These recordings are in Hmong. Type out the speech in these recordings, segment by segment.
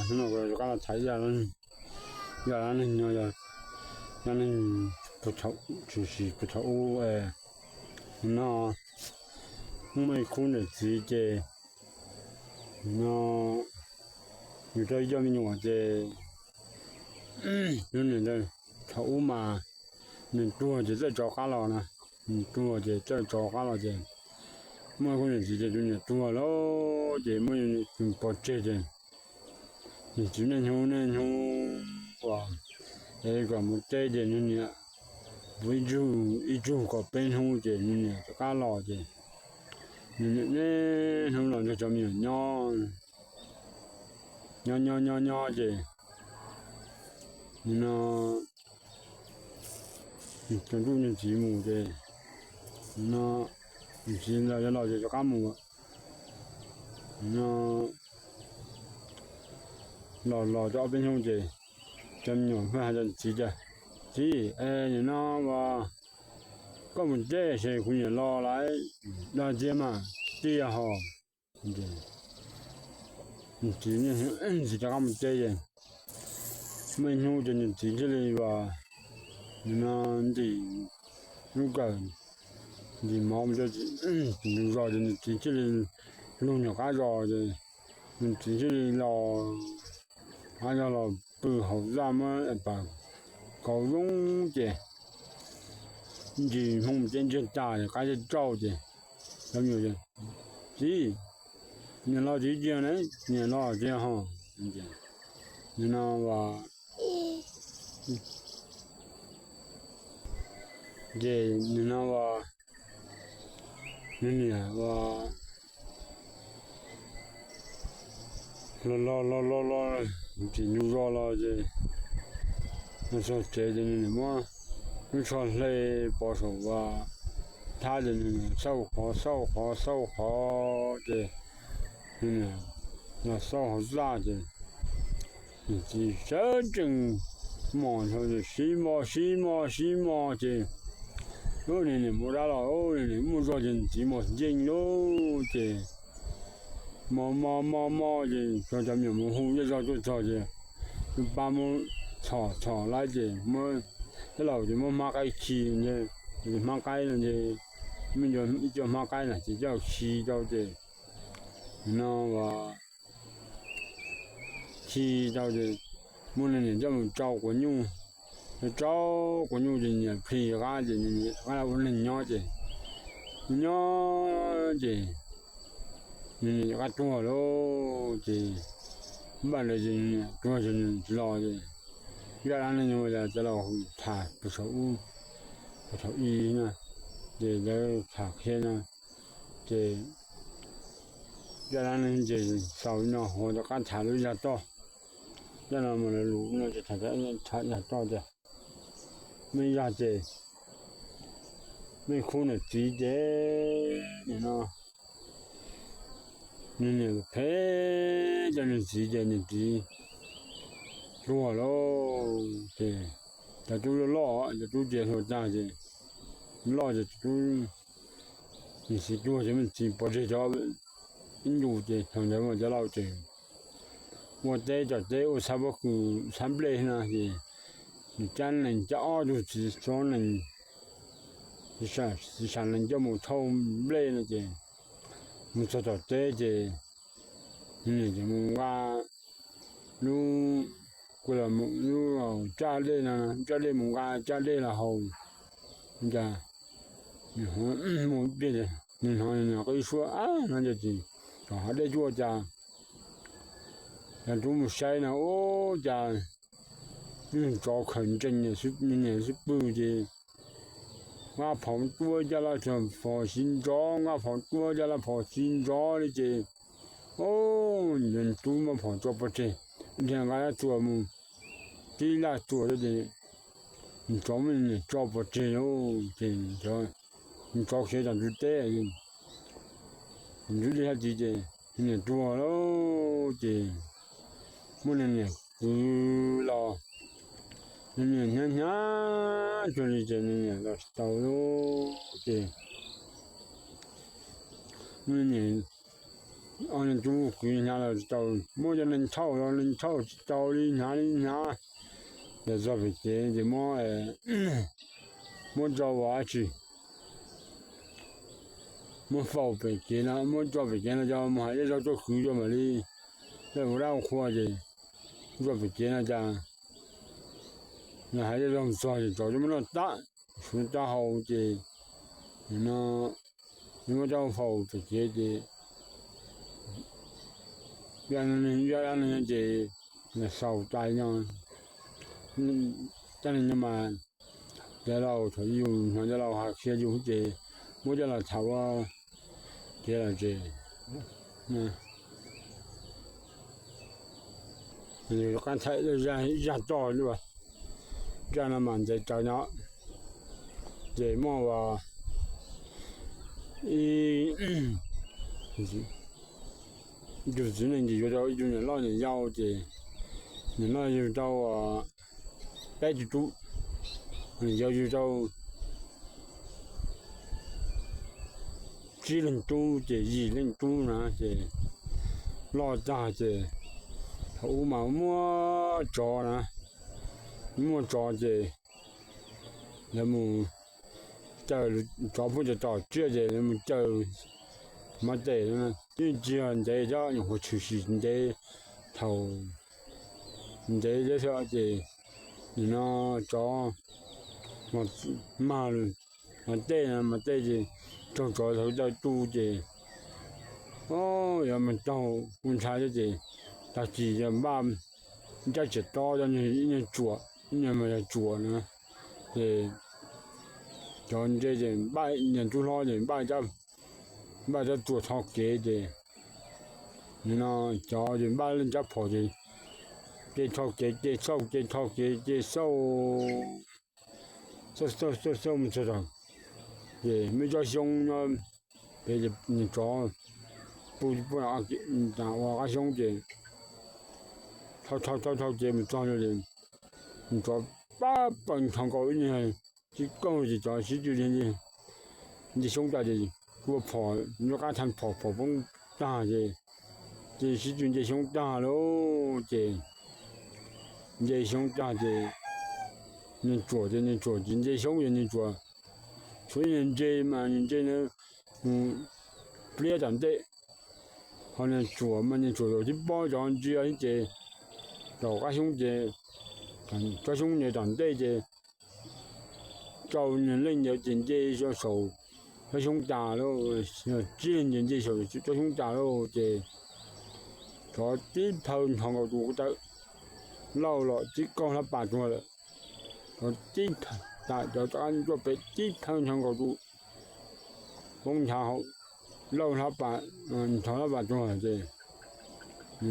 Hnub no kuv rov qab los tham ib zaj dab neeg, ib zaj dab neeg no yog dab neeg tshwm sim puag thaum ub no. Muaj ib khub niam txiv ces no yug tau ib co me nyuam ces hnub ntawd thaum ub mas nws tuag ces txawj tso qab los na, nws tuag ces txawj tso qab los ces muaj ib khub niam txiv ces tus niam tuag lawm ces muaj tus pov tseg ces nws txiv niaj hnub niaj hnub uas es kom mus teb ces nws niam mus ib tsug kom peb hnub ces nws niam rov qab los ces nws niam niaj hnub los nrog cov me nyuam nyob, nyob nyob nyob nyob ces no tsaus ntuj nws txiv mus ces no nws txiv los yog los ces rov qab mus no los los tau ob peb hnub ces cov me nyuam haj hais rau nws txiv tias, Txiv, nim no as koj mus teb ces kuv niam los lawm, dag tiag mas tiag hos. Nws txiv, nws txiv rov qab mus teb ces muaj ib hnub ces nws txiv thiaj li as nim no ntim lub kawm ntim mov mus rau tim ntug zos ces nws txiv thiaj li lug nyuam qab zos ces nws txiv thiaj li los qab zos los pw hauv zaj muab pas kauv zoo ces ntsis hmoo ces ntsiag tas qab zej tsauj ces cov me nyuam, Txiv, niam los txiv tiag ne, niam los tiag hos. Nim no as ces nim no as nws niam as los los los los tim ntug zos los ces nws txog tsev ces nws niam muab lub tsho hle pov saum as thab ces nws niam xauj qhov xauj qhov xauj qhov ces nws niam los xauj hauv zaj ces nws txiv sawv tsees mos nrho sib mos sib mos sib mos ces lub nws niam mus dab los nws niam muaj zog ces nws txiv mos ncees lawm ces mos mos mos mos ces cov me nyuam mus hu zej zog tuaj txog ces tus pa muab txhom txhom lawm ces muab, tej laus ces muab hmab qaib khi, hmab qaib no ces muaj ib co hmab qaib na ces coj khi rau ces no as khi rau ces muab nws niam coj mus tsau quav nyuj, rau quav nyuj ces niam plhis qab ces niam qab ua neeg nyob ces nyob ces nws niam rov qab tuag lawm ces npaj ntawd ces nws niam tuag ces nws txiv los ces zaj dab neeg no yog cov laus tham puag thaum ub, puag thaum ub na, ces lawv tham qhia no ces zaj dab neeg ces xaus li no, ho rov qab tham lub zaj toj. Zaj no mas lus no ces tham zaj toj tias muaj ib zag ces muaj ib khub niam txiv ces nim no nws niam phem cov niag txiv ces niag txiv tuag lawm ces cov tub loj loj, cov tub ces hluas tag ces loj ces tub, niag txiv tuag ces niag txiv pov tseg cov ib ntus ces thaum ntawd mas cov laus ces ua teb tom teb ua txhab pob kws txhab nplej no ces nws cab nees cab ob tug txiv txhob nees, txiv sam nees coj mus thauj nplej no ces mus txog tom teb ces nws niam ces mus nqa lub, lub caj dej no, caj dej mus nqa caj dej los haus, cas mus ib pliag nws hnov nws qw suab no ces tom hav dej cuaj cas cov tub mus saib no ub cas niag tsov khaws ntsees niag niam xub pwg ces nqa phom tuab caj los phom siv ntsov, nqa phom tuab caj los phom siv ntsov li ces ub, tub muab phom tso pov tseg, dhia nqa laj txuas mus tib laj txuas ces tsov muab niag niam tso pov tseg lawm ces tsov khiav tom ntug teb, ntug dej hab tid ces niag niam tuag lawm ces muab niag niam kwv los, niag niam hnyav hnyav cuag li ces niag niam los tsis tau lawm ces niag niam ob leeg tub kwv hnyav los tsis tau, muab cov neeg thauj los neeg thauj tsis tau li, hnyav li hnyav. Ces txog pem kev ces muab, muab rau ua dab tsi, muab faus pem kev no, muab tso pem kev no, cov mus hais zej zog tuaj kwv rau mam li, ua dab ua qhua ces tso pem kev no cas, hais zej zog txog ces tsov coj muab noj tag, suav taub hau ces no, muab coj faus pem kev ces ib dab neeg ces xaus tas no, ib dab neeg no mas cov laus thaum yus hnov cov laus hais qhia yus ces muab coj los tham ua kev lom zem. Yus rov qab thaij zaj toj, zaj no mas ntev tsawv no, ces muaj ua ib tug txiv neej ces yuav tau ib tug niam loj niam yau ces niam loj yug tau peb tug tub, niam yau yug tau tsib leeg tub ces yim leej tub na ces loj tag ces thaum ub mas muaj tsov na, muaj tsov ces lawv mus caw, tsov pheej caw tom tsiaj ces lawv mus caw hmov tes, twb tsis yog ntev thiab, nyuam qhuav tshwm sim ntev, thaum ntev thiab xwb ces nim no tsov mag hmov tej no, hmov tej ces raug tsov thaum taw tu ces yuav mus raug kuj ntshai thiab ces tag kis yog npaj nrab txiav tob coj ib nyuag tsuam, ib nyuag mas yog tsuam na, ces cov ntse ces npaj, niag tub hlob ces npaj, npaj rab tsuas tho kev ces nim no cov ces npaj leej rab phom ces ce tho kev, ce xauj, ce tho kev, ce xauj, xauj xauj xauj mus txog tom ces muaj tsob xyoob nyob pem, niag tsov pw pw ua qab xyoob ces thauj thauj thauj ces mus txog ces tsov pab pawg nthos nkaus ib niag tib kaug ces tsov sib tw nce xyoob tas ces kua phom nyob qab tha phom, phom poob tag ces, ces sib tw nce xyoob tag lauj ces nce xyoob tag ces niag tsuam ces niag tsuam tsis nce xyoob ces niag tsuam tshuav niag ntse mas niag ntse na mus pliab tom ntej, ho niag tsuam mas niag tsuam tib pob tsov ntsia ces tom qab xyoob ces tsob xyoob nce tom ntej ces rau niag leej ntawd ces nce saum tsob xyoob tas lauj, tsib leeg ces nce saum tsob xyoob tas lauj ces tsov tib plhaw nthos nkaus tus ko taw, lauj los tib kaug hlab pas tuag lawm. Tsov tib, tas cov rov qab tuaj pem tib plhaw nthos nkaus tus poob nchav hauv, lauj hlab pas, nthos hlab pas tuag ces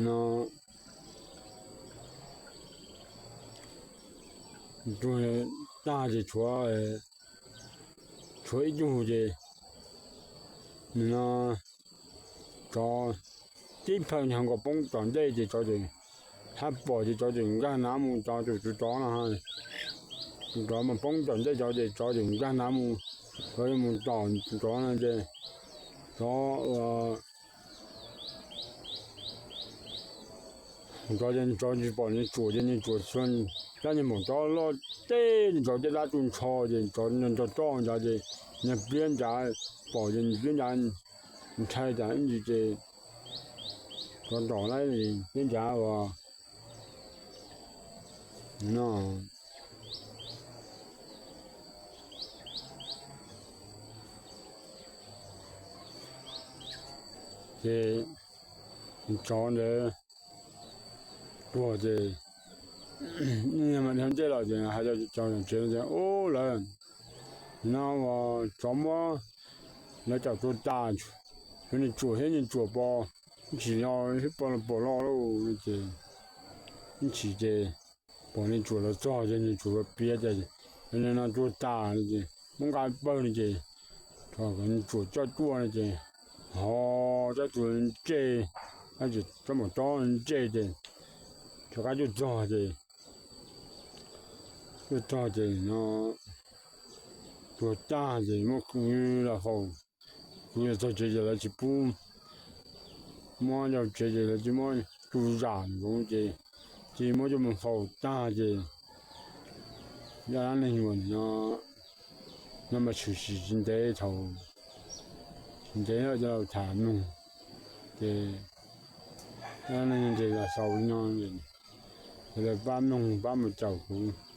no tuag tag ces tshuav, tshuav ib tug ces no tsov tib plhaw nthos nkaus poob tom ntej ces tsov ces hab pom ces tsov ces nkag nav mus, tsov tus tsov no, tus tsov mas poob tom ntej tsov ces tsov ces nkag nav mus, tsov mus tom tus tsov no ces tsov, tsov ces tsov tsis pom niag tsuam ces niag tsuam xyov, tab niag maum tsov loj teb, niag tsov tej dab tu ntsho ces tsov nrog roj nrad ces niag pliab nrad pom ces niag pliab nrad ntshai tas ib ntsis ces tsov tom lawm pliab nrad uas no ces tsov ntawd tuag ces niag mas dhia ntej los ces hais rau cov tsev tias, Ub, lawv no uas tsov muab lawv cov tua tas, tshuav niag tsuam thiab niag tsuam pos, ib chim no pom los pom los lauj. Ces ib chim ces pom niag tsuam los txog ces niag tsuam los piav tias, Lawv no tua tas ces muab nqa pawg no ces niag tsuam coj tuaj no ces ho rab tsuas ntsej, rab maum tob ntsej ces rov qab tuaj txog ces tuaj txog ces no tuag tag ces muab kwv los faus, kwv los txog tsev ces lawv tsis pub muab coj tsev ces lawv tsis muab, tsuj zam nkaus ces tsis muab coj mus faus tag ces zaj dab neeg uas no mas tshwm sim tsis ntev thaum, tsis ntev cov laus tham mloog ces zaj dab neeg no ces los xaus li no, ces lawv pab mloog pab mus caum kuv.